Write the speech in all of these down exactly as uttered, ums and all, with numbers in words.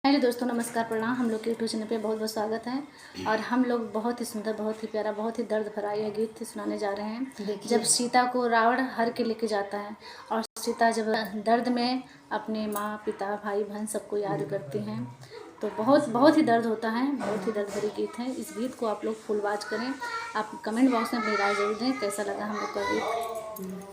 हेलो दोस्तों, नमस्कार, प्रणाम। हम लोग के YouTube चैनल पे बहुत बहुत स्वागत है। और हम लोग बहुत ही सुंदर, बहुत ही प्यारा, बहुत ही दर्द भरा यह गीत सुनाने जा रहे हैं। देखिए। जब सीता को रावण हर के लेके जाता है और सीता जब दर्द में अपने माँ, पिता, भाई, बहन सबको याद करती हैं, तो बहुत, बहुत ही दर्द होता है, बहुत ही दर्द भरी गीत है। इस गीत को आप लोग फुल वॉच करें। आप कमेंट बॉक्स में अपनी राय जरूर दें, कैसा लगा हम लोग का गीत।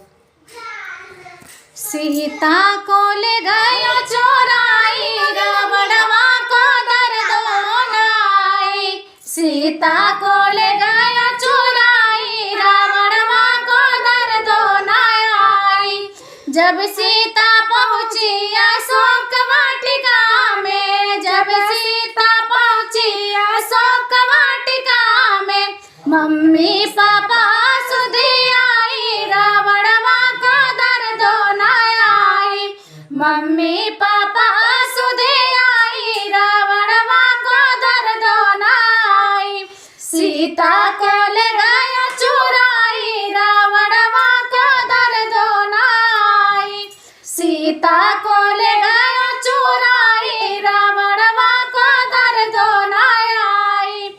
सीता को ले गयो चोराई, रावणवा को दर्दो नाई। सीता को ले गयो चोराई, रावणवा को दर्दो नाई। जब सीता पहुँची अशोक वाटिका में, जब सीता पहुँची अशोक वाटिका में, मम्मी पापा सुधि आई, रावणवा को दर्दो नाई। मम्मी पापा सुधि आई, रावणवा को दर्दो नाई। सीता को ले गयो चुराई, रावणवा को दर्दो नाई। सीता को ले गयो चुराई, रावणवा को दर्दो नाई।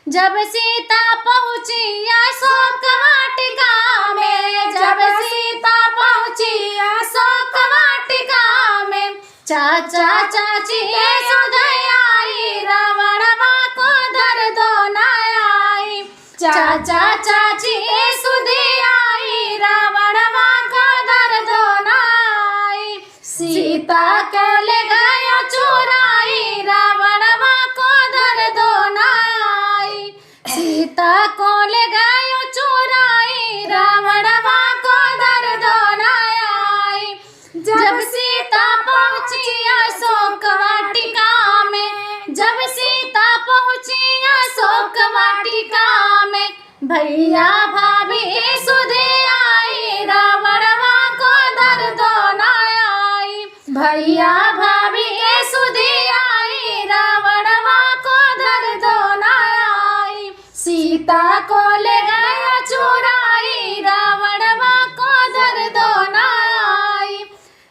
जब सीता पहुँची अशोक वाटिका में, जब सीता पहुँची अशोक वाटिका में, चाचा चाची के सुधि आई, रावणवा को दर्दो नाई। चाचा चाची के सुधि आई, रावणवा को दर्दो नाई। सीता को ले गयो चुराई, रावणवा को दर्दो नाई। सीता को ले गयो चुराई, रावणवा को दर्दो नाई। जब सीता पहुँची अशोक वाटिका में, जब सीता पहुँची अशोक वाटिका में, भैया भाभी के सुधि आई, रावणवा को दर्दो नाई। भैया भाभी के सुधि आई, रावणवा को दर्दो नाई। सीता को ले गयो चुराई, रावणवा को दर्दो नाई।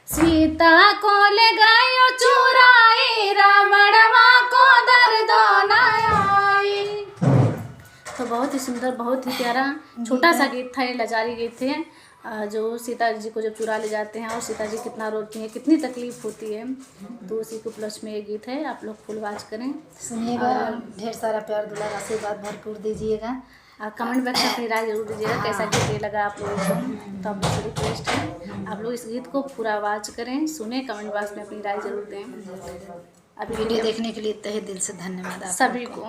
सीता को ले गयो चुराई, रावणवा को दर्दो नाई। तो बहुत ही सुंदर, बहुत ही प्यारा छोटा सा गीत था ये, लजारी गीत थे। अ, जो सीता जी को जब चुरा ले जाते हैं और सीता जी कितना रोती हैं, कितनी तकलीफ होती है, तो उसी के उपलक्ष्य में ये गीत है। आप लोग फुल वॉच करें, सुनिएगा और ढेर सारा प्यार, दुलार, आशीर्वाद भरपूर दीजिएगा। और कमेंट बॉक्स में अपनी राय जरूर दीजिएगा, कैसा गीत ये लगा आप लोगों को। तो आप लोग से रिक्वेस्ट है, आप लोग इस गीत को पूरा वॉच करें, सुने, कमेंट बॉक्स में अपनी राय जरूर दें। अभी वीडियो देखने के लिए तहे दिल से धन्यवाद आप सभी को।